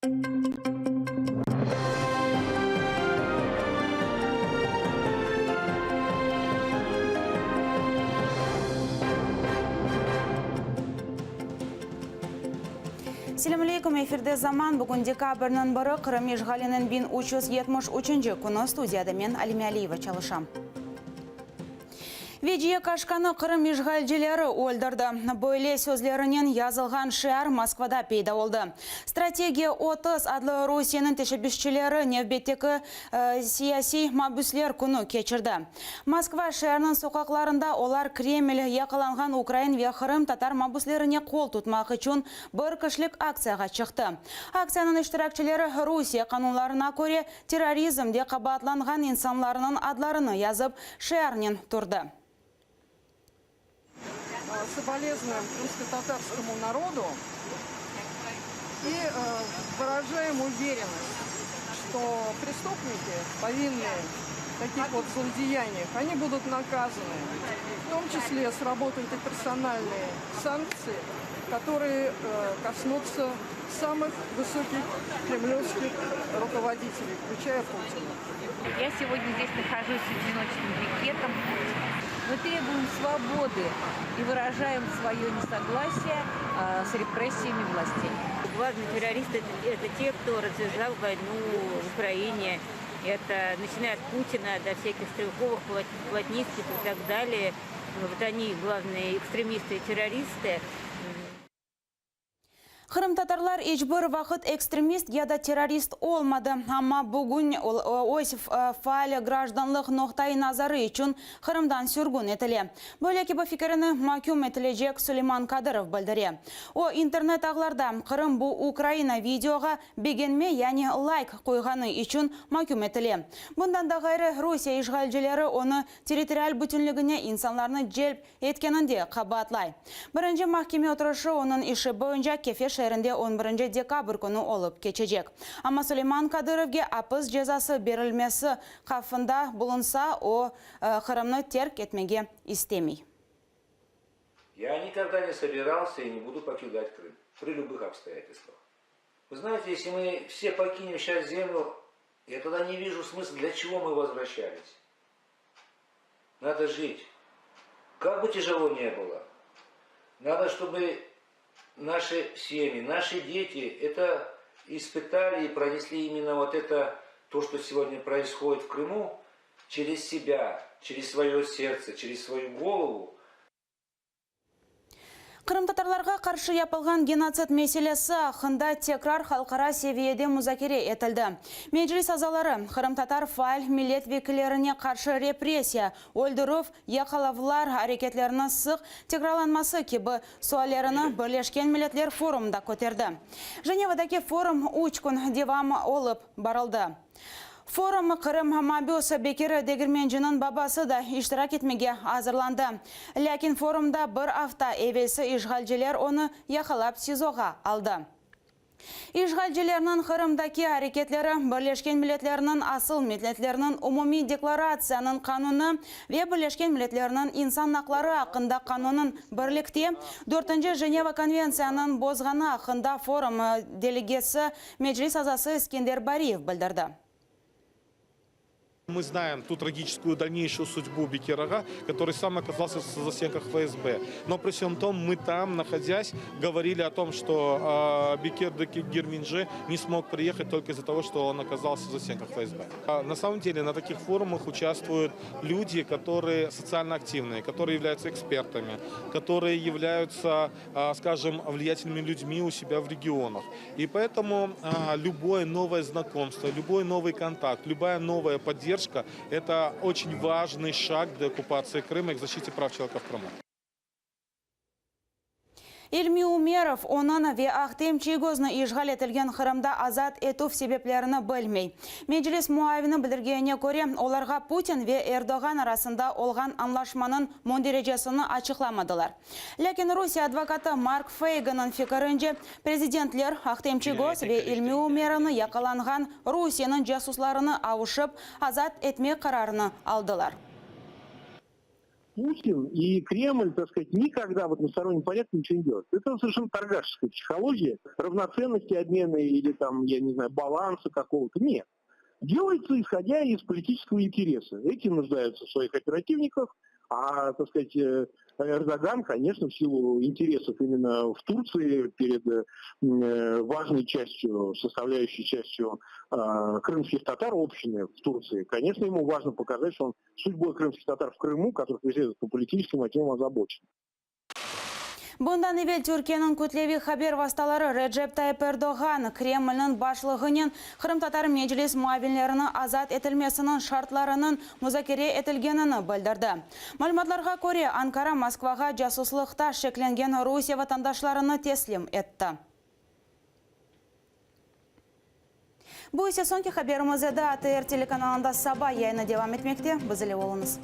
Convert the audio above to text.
Selâm aleyküm, efirde Zaman, bugün dekabrniñ biri, Qırım işğaliniñ 1373-nci künü, studiyada men, Alime Aliyeva, çalışam. Veciye Kaşkanı Qırım işğalcileri öldürdi. Böyle sözlerinen yazılğan şiar Moskvada peyda oldı. Strategiya 30 adlı Rusiyeniñ teşebbüsçileri nevbetteki siyasiy mabüsler künü keçirdi. Moskva şeeriniñ soqaqlarında olar Kreml yaqalanğan ukrain ve qırımtatar mabüslerine qol tutmaq içün bir kişilik aktsiyağa çıqtı. Aktsiyanıñ iştirakçileri Rusiye qanunlarına köre terrorizmde qabaatlanğan insanlarnıñ adlarını yazıp, şiarnen turdı. Soboleznuем krımskotatarskomu narodu и выражаем уверенность, что преступники, повинные в таких вот злодеяниях, они будут наказаны. В том числе сработают и персональные санкции, которые коснутся самых высоких кремлевских руководителей, включая Путина. Я сегодня здесь нахожусь с одиночным пикетом. Мы требуем свободы и выражаем свое несогласие с репрессиями властей. Главные террористы это те, кто развязал войну в Украине. Это начиная от Путина до всяких Стрелковых, Плотницких и так далее. Вот они главные экстремисты и террористы. Qırımtatarlar iç bir vaqıt ekstremist ya da terrorist olmadı, amma bugün öz faal grajdanlıq noqta-i nazarı içün Qırımdan sürgün etile. Böyle kibi fikirini maküm etilecek Suleyman Kadırov bildire. O, internet ağlarda Qırım, bu Ukraina videoğa begenme, yani layk qoyğanı içün maküm etile. Bundan da ğayrı, Rusiye işğalcileri onı territorial bütünligine insanlarnı celp etkeninde qabaatlay. Birinci mahkeme oturışı onıñ işi boyunca Kefe şeerinde on birinci dekabr künü olıp keçecek. Amma Suleyman Kadırovge apis cezası berilmesi havfında bulunsa, o, Qırımnı terk etmege istemey. Я никогда не собирался и не буду покидать Крым при любых обстоятельствах. Вы знаете, если мы все покинем сейчас землю, я тогда не вижу смысла, для чего мы возвращались. Надо жить. Как бы тяжело ни было, надо, чтобы наши семьи, наши дети это испытали и пронесли именно вот это, то, что сегодня происходит в Крыму, через себя, через свое сердце, через свою голову. Qırımtatarlarğa qarşı yapılğan genotsid meselesi aqqında tekrar halqara seviyede muzakere etildi. Meclis azaları qırımtatar faal millet vekillerine qarşı repressiya, öldürüv, yaqalavlar areketleriniñ sıq tekrarlanması kibi suallerini Birleşken Milletler Forumında köterdi. Jenevadaki forum üç kün devam olıp barıldı. Forum Qırım mabüsi Bekir Degirmenciniñ babası da iştirak etmege azırlandı. Lâkin forumda bir afta evelsi işğalciler onı yaqalap SİZOğa aldı. İşğalcilerniñ Qırımdaki areketleri Birleşken Milletlerniñ Asıl Milletlerniñ Umumiy Deklaratsiyanıñ qanunı ve Birleşken Milletlerniñ İnsan aqları aqqında qanunıñ birlikte Dörtünci Jeneva konventsiyanıñ bozğanı aqqında forum delegesi Meclis azası Eskender Bariyev bildirdi. Мы знаем ту трагическую дальнейшую судьбу Бекир-ага, который сам оказался в застенках ФСБ. Но при всем том, мы там, находясь, говорили о том, что Бекир Дегерменджи не смог приехать только из-за того, что он оказался в застенках ФСБ. А на самом деле на таких форумах участвуют люди, которые социально активные, которые являются экспертами, которые являются, скажем, влиятельными людьми у себя в регионах. И поэтому любое новое знакомство, любой новый контакт, любая новая поддержка – это очень важный шаг к деоккупации Крыма и к защите прав человека в Крыму. İlmi Umerov, onıñ ve Ahtem Çiygoznı işğal etilgen Qırımda azat etüv sebeplerini bilmey. Meclis muavini bildirgenine köre, olarğa Putin ve Erdoğan arasında olğan añlaşmanıñ münderecesini açıqlamadılar. Lâkin Rusiye advokatı Mark Feyginniñ fikirince, prezidentler Ahtem Çiygoz ve İlmi Umerovnı yaqalanğan Rusiyeniñ casuslarını avuşıp azat etmek qararını aldılar. Путин и Кремль, так сказать, никогда в одностороннем порядке ничего не делают. Это совершенно торгашеская психология, равноценности обмена или там, я не знаю, баланса какого-то. Нет. Делается, исходя из политического интереса. Эти нуждаются в своих оперативниках, а, так сказать, э, Эрдоган, конечно, в силу интересов именно в Турции перед э, важной частью, составляющей частью э, крымских татар общины в Турции, конечно, ему важно показать, что он судьбой крымских татар в Крыму, которых преследуют по политическим мотивам, озабочен. Bundan evel Türkiyeniñ kütleviy haber vastaları Recep Tayyip Erdoğan Kremlniñ başlığınen qırımtatar Meclis muavinleriniñ azat etilmesiniñ şartlarınıñ muzakere etilgenini bildirdi. Malümatlarğa köre, Ankara Moskvağa casuslıqta şeklengen Rusiye vatandaşlarını teslim etti. Bu ise soñki haberimiz edi. ATR telekanalında Saba yayını devam etmekte. Biz ile oluñız.